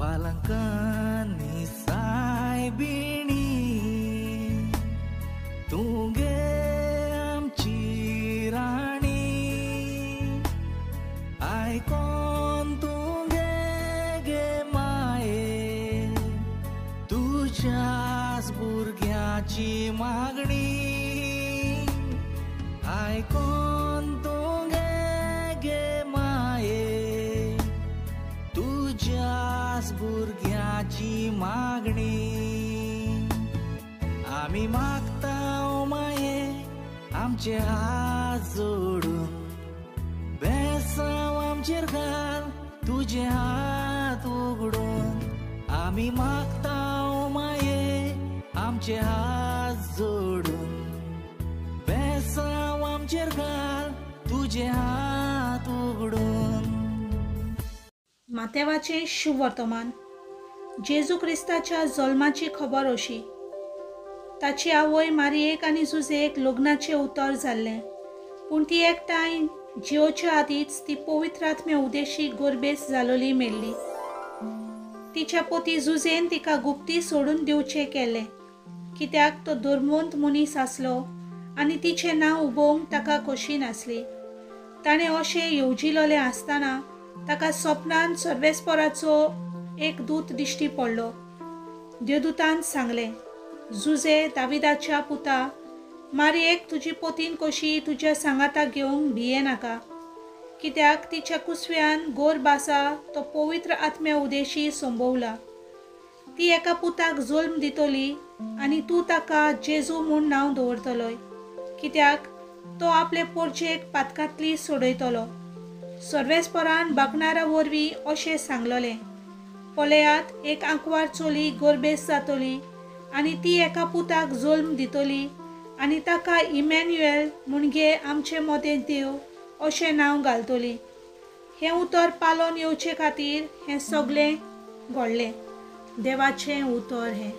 वालंकानी सायबिणी तूं गे आमची राणी आयकोन तूं गे गे माये तुज्याच भुरग्याची मागणी आयकोन तूं गे गे माये तुज्याच भुरग्याची मागणी आमी मागता माये आमचे हात जोडून बेसांव आमचेर घाल तुजे हात उगडून आमी मागता माये आमचे हात जोडून बेसांव आमचेर घाल तुजे हात उगडून। मातेवाचें शुभवर्तमान। जेजू क्रिस्ताच्या जल्माची खबर अशी। ताची आवय मारियेक आनी जुजेक लग्नाचें उतर जाल्लें, पूण ती एकठांय जियोच्या आदींच ती पवित्र आत्म्या उदेशी गोरबेस जालोली मेल्ली। तिच्या पती जुजेन तिका गुप्ती सोडून दिवचें केलें, कित्याक तो धर्मवंत मनीस आसलो आनी तिचें नांव उबोवंक ताका खोशी नासली। ताणें अशें येवजिलोलें आसतना ताका सपनान सर्वेस्पराचो एक दूत दिश्टी पडलो। देवदूतान सांगलें, जुजे दाविदाच्या पुता, मारियेक तुजी पोतीन कशी तुज्या सांगाता घेवंक भिये नाका, कित्याक तिच्या कुसव्यान गोरब आसा तो पवित्र आत्म्या उदेशी संभवला। ती एका पुताक जल्म दितली आनी तूं ताका जेजू म्हूण नांव दवरतलोय, कित्याक तो आपले पोरचेक पातकांतली सोडयतलो। सर्वेस्परान बागणारा वरवीं अशें सांगलोलें, पळयात एक आंकवार चली गोरबेस जातली आनी ती एका पुताक जल्म दितली आनी ताका इमॅन्युएल म्हणजे आमचे मदें देव अशें नांव घालतली। हें उतर पालोन येवचे खातीर हें सगळें घडलें। देवाचें उतर हें।